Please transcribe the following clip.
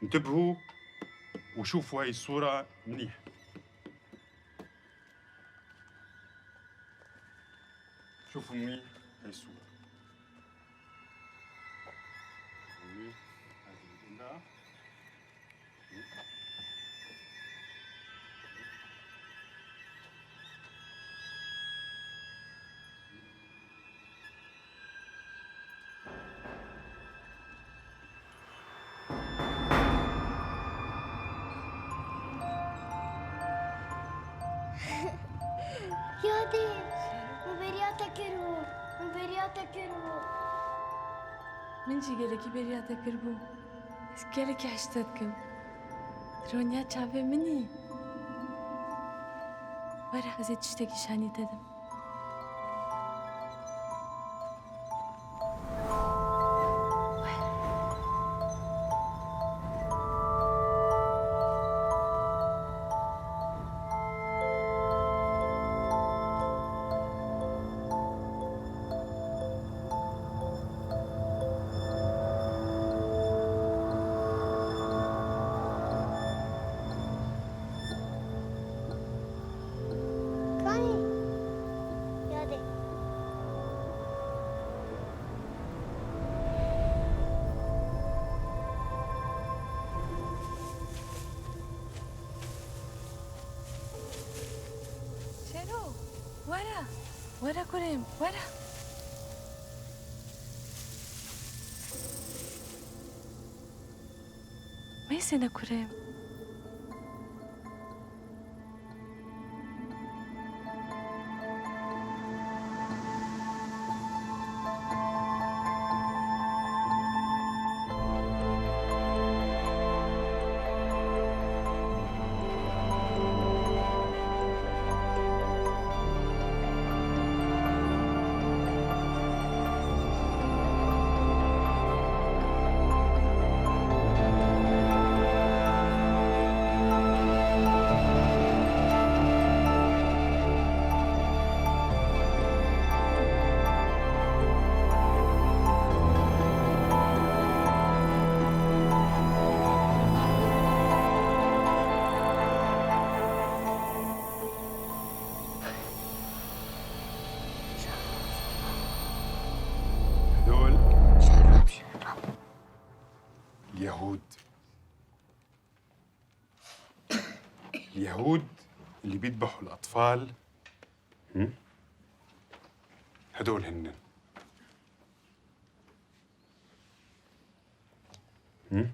انتبهوا وشوفوا هاي الصورة منيح. شوفوا منيح هاي الصورة. منيح هذه الامرأة. يادي من beriya te kiribû min beriya te kiribû. Min jî gelekî bêriya te kiribû. Ez gelekî hez te dikim. Roniya çavê min î. Were ez ê tiştekî şanî te dim. Kanî Yadê. Şero, were. Were kurêm, were. Meysene kurêm. هدول شرب شرب. اليهود. اليهود اللي بيذبحوا الأطفال. هم؟ هدول هن. هم؟